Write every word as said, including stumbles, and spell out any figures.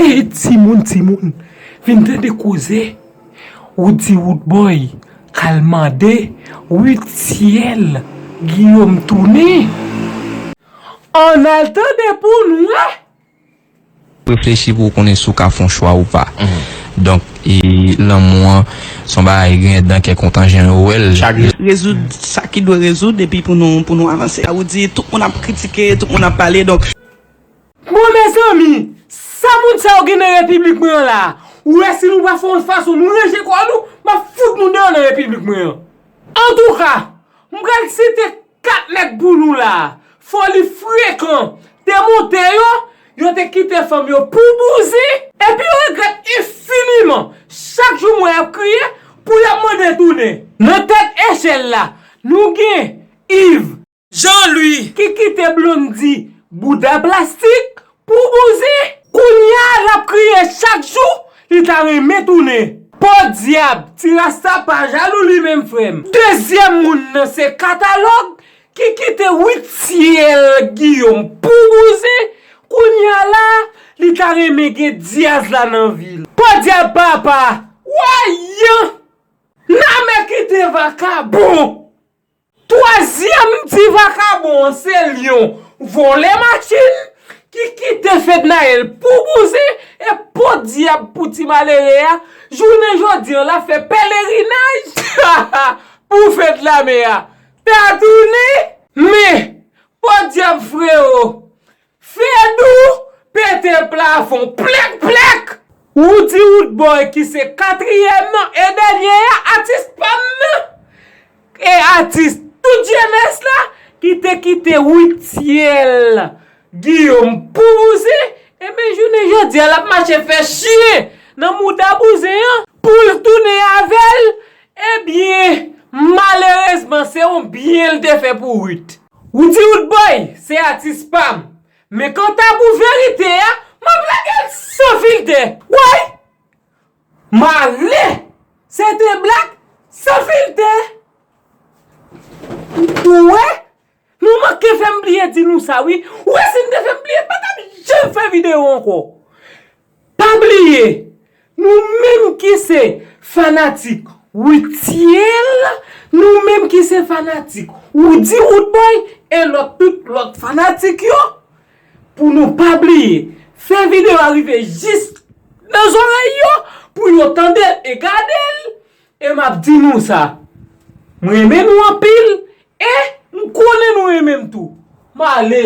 Ey, timoun, timoun, vin tande koze. Ou di Roodboy k al mande Ruthiel Guillaume tounen. Ann al tande pou n wè. Reflechi pou w konnen si w ka fè yon chwa ou pa. Donk, e, lanmou an, se yon bagay gen dan kè kontan jan yo wè l. Chak jou. Rezoud sa ki dwe rezoud epi pou nou pou nou avanse. Ou di tout moun ap kritike, tout moun ap pale, donk. Bon, mezanmi, sa moun sa yo gen nan repiblik mwen an la a? Ou wè si nou pa fè yon fason nou ranje kò nou, m ap fout nou deyò nan repiblik mwen an. Antouka, m pral site kat nèg pou nou la a. Foli frekan te monte yo, yo te kite fanm yo pou bouzen, epi yo regrèt enfiniman. Chak jou m wè y ap kriye pou y ap mande tounen. Nan tèt echèl la, nou gen Yves, Jean Louis ki kite Blondy bouda plastik pou bouzen. Kounye a l ap kriye chak jou li ta renmen tounen. Podyab, ti rasta pa jalou li menm frè m. Dezyèm moun nan se Katalòg ki kite Ruthiel Guillaume pou bouzen. Kounye a la, li ta renmen gen Diaz la nan vi l. Podyab papa, wayan! Name kite vakabon! Twazyèm ti vakabon an se Lyon vòlè machin ki kite Fednaelle pou bouzen e podyab pou ti malere a. Jounen jodi an l ap fè pelerinaj pou fèt lame a. Ta tounen, men podyab freo. Fedou pete plafon plèk plèk! Roody Roodboy ki se katriyèm nan e dènye a, atis pa m nan e atis tout jenès la ki te kite Ruthiel Guillaume pou bouzen, ebyen jounen jodi a l ap mache fè chyen nan mouda bouzen an pou l tounen avè l. Ebyen malerezman se yon byen l te fè pou Ruth. Roody Roodboy se atis pa m. Men kanta pou verite a, m ap lage l san filtè. Woy! Male! Se te blak san filtè. Ou wè? Nou manke fè m bliye di nou sa wi. Ou wè si n te fè m bliye, m pa t ap janm fè videyo ankò. Pa bliye, nou menm ki se fanatik Ruthiel, nou menm ki se fanatik Roody Roodboy e lòt tout lòt fanatik yo, pou nou pa bliye fè videyo a rive jis nan zòrèy yo pou yo tande l e gade l. E m ap di nou sa, m renmen nou anpil e m konnen nou renmen m tou. M ale.